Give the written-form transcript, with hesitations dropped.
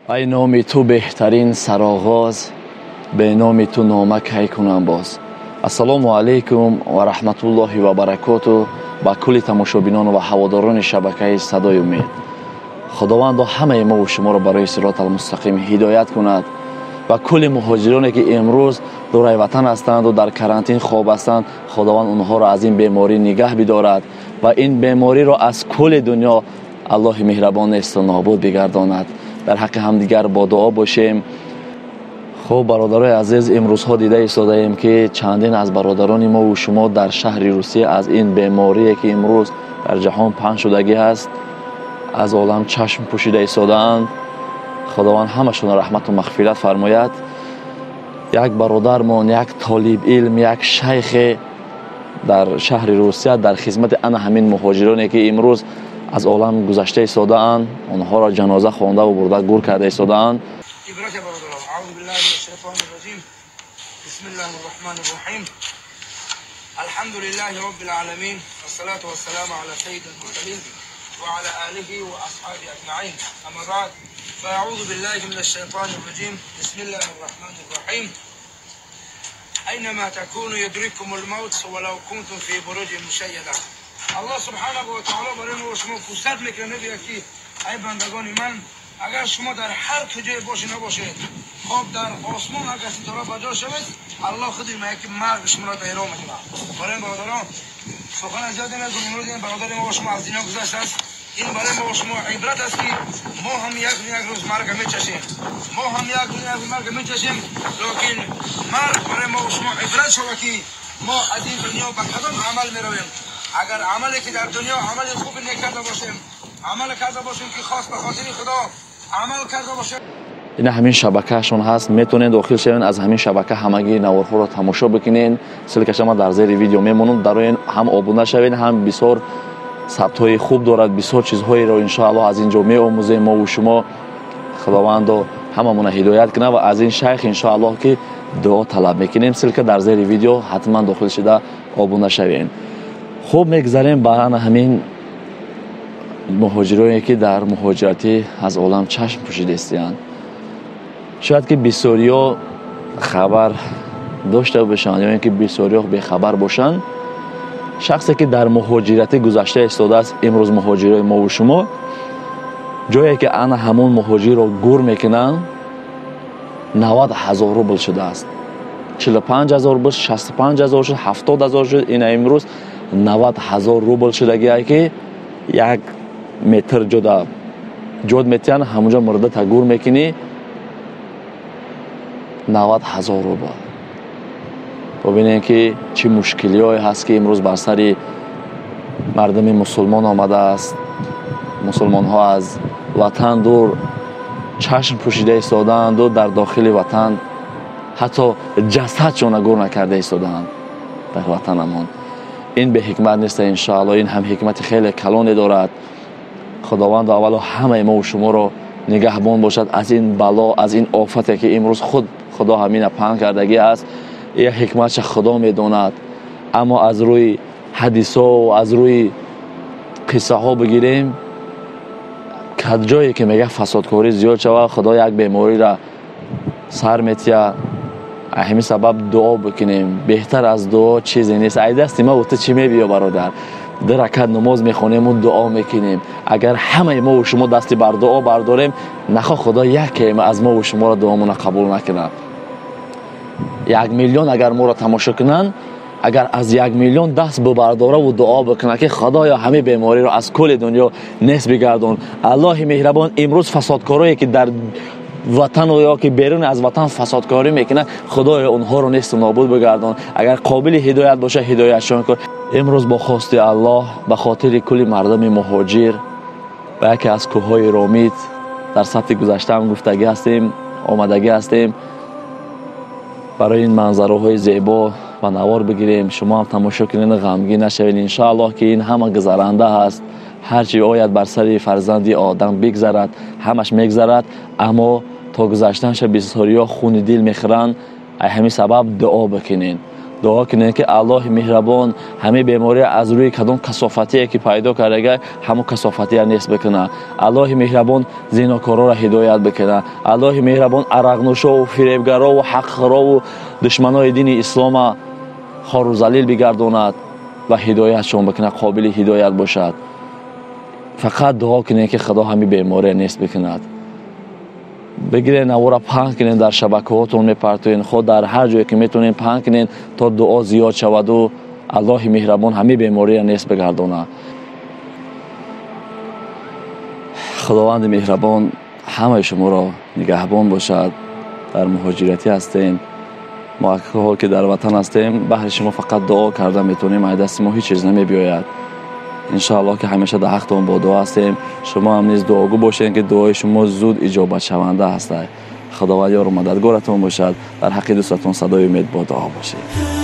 Ай номи ту беҳтарин сароғоз, бе номи ту нома кай кунам боз. Ассалому алайкум ва раҳматуллоҳи ва баракоту ба кулли тамошобинон ва ҳаводорони шабакаи Садои Умед. Худовандо ҳамаи мову шуморо барои сироти алмустақим ҳидоят кунад ва кулли муҳоҷироне ки имрӯз дураи ватан ҳастанду дар карантин хоб ҳастанд, Худованд онҳоро аз ин беморӣ нигаҳ бидорад ва ин бемориро аз кулли дунё Аллоҳи меҳрабон несту нобуд бигардонад. Дар ҳаққи ҳамдигар бо дуо бошем. Хуб, бародарои азиз, имрӯзҳо дида истодаем ки чандин аз бародарони мову шумо дар шаҳри Русия аз ин беморие ки имрӯз дар ҷаҳон паҳн шудагӣ ҳаст, аз олам чашм пӯшида истодаанд. Худованд ҳамашонро раҳмату мағфират фармояд. Як бародармон, як толиб илм, як шайхе дар шаҳри Русия дар хизмати ана ҳамин муҳоҷироне ки имрӯз аз олам гузашта истодаанд, онҳоро ҷаноза хондаву бурда гур карда истодаанд. الحمد لله رب العالمين والصلاة والسلام على سيد المرسلين وعلى آله وأصحابه أجمعين. أما بعد، فأعوذ بالله من الشيطان الرجيم. بسم الله الرحمن الرحيم. أينما تكونوا يدرككم الموت ولو كنتم في بروج مشيدة. الله سبحانه وتعالى برای ما شما فرصت میکنه، میگه که ای بندگان من، اگر شما در هر کجای باشید نباشید، خب در آسمان اگر ستاره بجا شوید، الله خودی میگه که مرگ شما را در میکنه. برای برادران سخن زیاد نگم. امروز این برادر ما شما از دنیا گذشته است. این برای ما شما عبرت است که ما هم یک روز مرگ میچشیم، ما هم یک روز مرگ میچشیم، لیکن مرگ برای ما شما عبرت شود که ما از این دنیا به کدام عمل میرویم. اگر عملی که در دنیا عمل خوب نکرده باشیم، عمل کرده باشیم که خاص به خاطر خدا عمل کرده باشیم. ин ҳамин шабакаашон ҳаст, метавонед дохил шавед, аз ҳамин шабака ҳамагии наворҳоро тамошо бикунед. Ссылка ша ман дар зери видео мемонам. Дароен ҳам обуна шавед, ҳам бисёр сабтҳои хуб дорад, бисёр чизҳоеро иншоаллоҳ аз ин ҷо меомӯзем мову шумо. Худовандо ҳамамона ҳидоят кунад ва аз ин шайх иншоаллоҳ ки дуо талаб мекунем. Ссылка дар зери видео, ҳатман дохил шуда обуна шавед. Хуб, мегузарем ба ана ҳамин муҳоҷирое ки дар муҳоҷиратӣ аз олам чашм пӯшидаистиянд. Шояд ки бисёриҳо хабар дошта бошанд ё ин ки бисёриҳо бехабар бошанд. Шахсе ки дар муҳоҷиратӣ гузашта истодааст, имрӯз муҳоҷирои мову шумо, ҷое ки ана ҳамон муҳоҷирро гур мекунанд, 90 000 рубл шудааст. 45 000 буд, 65 000 шуд, 70 000 шуд, ина имрӯз 90 000 рубл шудагие ки як метр ҷода ҷод метиҳанд, ҳамонҷо мурдата гур мекунӣ, 90 000 рубл. Бубинем ки чӣ мушкилиҳое ҳаст ки имрӯз бар сари мардуми мусулмон омадааст. Мусулмонҳо аз ватан дур чашм пӯшида истодаанду дар дохили ватан ҳатто ҷасадшона гур накарда истодаанд дар ватанамон. Ин беҳикмат неста, иншоалло, ин ҳам ҳикмати хеле калоне дорад. Худованду аввало ҳамаи мову шуморо нигаҳбон бошад аз ин бало, аз ин офате ки имрӯз худ Худо ҳамина паҳн кардагӣ аст. Як ҳикматша Худо медонад, аммо аз рӯи ҳадисҳо аз рӯи қиссаҳо бигирем, ҷое ки мега фасодкорӣ зиёд шавад, Худо як бемориро сар метиҳад. Ҳамин сабаб дуо бикунем, беҳтар аз дуо чизе нест. Ай дасти ма ту чӣ мебиё, бародар? Ду ракат намоз мехонему дуо мекунем. Агар ҳамаи мову шумо дасти бар дуо бардорем, нахо Худо яке аз мову шуморо дуомона қабул накунад. 1 миллион агар моро тамошо кунанд, агар аз 1 миллион даст бибардораву дуо бикунад ки Худоё, ҳамин бемориро аз кулли дунё нест бигардон, Аллоҳи меҳрабон имрӯз фасодкорое ки дар ватану ё ки берун аз ватан фасодкорӣ мекунад, Худоё, онҳоро несту нобуд бигардон. Агар қобили ҳидоят бошад, ҳидоятшон кун. Имрӯз бо хости Аллоҳ ба хотири кулли мардуми муҳоҷир ба яке аз кӯҳҳои Ромит, дар сатҳи гузаштаам гуфтагӣ ҳастем, омадагӣ ҳастем, барои ин манзараҳои зебо ба навор бигирем, шумо ҳам тамошо кунед, ғамгин нашавед. Иншоаллоҳ ки ин ҳама гузаранда ҳаст. Ҳарчи ояд бар сари фарзанди одам бигзарад, ҳамаш мегзарад, аммо то гузаштанша бисёриҳо хуни дил мехӯранд. Ай ҳамин сабаб дуо бикунед. Дуо кунед, ки Аллоҳи меҳрабон ҳамаи бемория аз рӯи кадом касофатие ки пайдо кардага, ҳамон касофатия нест бикунад. Аллоҳи меҳрабон зинокорора ҳидоят бикунад. Аллоҳи меҳрабон арақнӯшову фиребгарову ҳақхӯрову душманои дини ислома хору залил бигардонад ва ҳидоятшон бикунад, қобили ҳидоят бошад. Фақат дуо кунед, ки Худо ҳамин бемория нест бикунад. Бигирен, навора паҳн кунед, дар шабакаҳотон мепартоен, худ дар ҳар ҷое ки метавонед паҳн кунед, то дуо зиёд шаваду Аллоҳи меҳрабон ҳамин бемория нест бигардонад. Худованди меҳрабон ҳамаи шуморо нигаҳбон бошад. Дар муҳоҷиратӣ ҳастем, мо ҳол ки дар ватан ҳастем, баҳри шумо фақат дуо карда метавонем, ай дасти мо ҳеҷ чиз намебиёяд. Иншоаллоҳ ки ҳамеша дар ҳақтон бо дуо ҳастем. Шумо ҳам низ дуогӯ бошед, ки дуои шумо зуд иҷобатшаванда ҳастад. Худованд ёру мададгоратон бошад. Дар ҳаққи дӯстатон садои умед бо дуо бошед.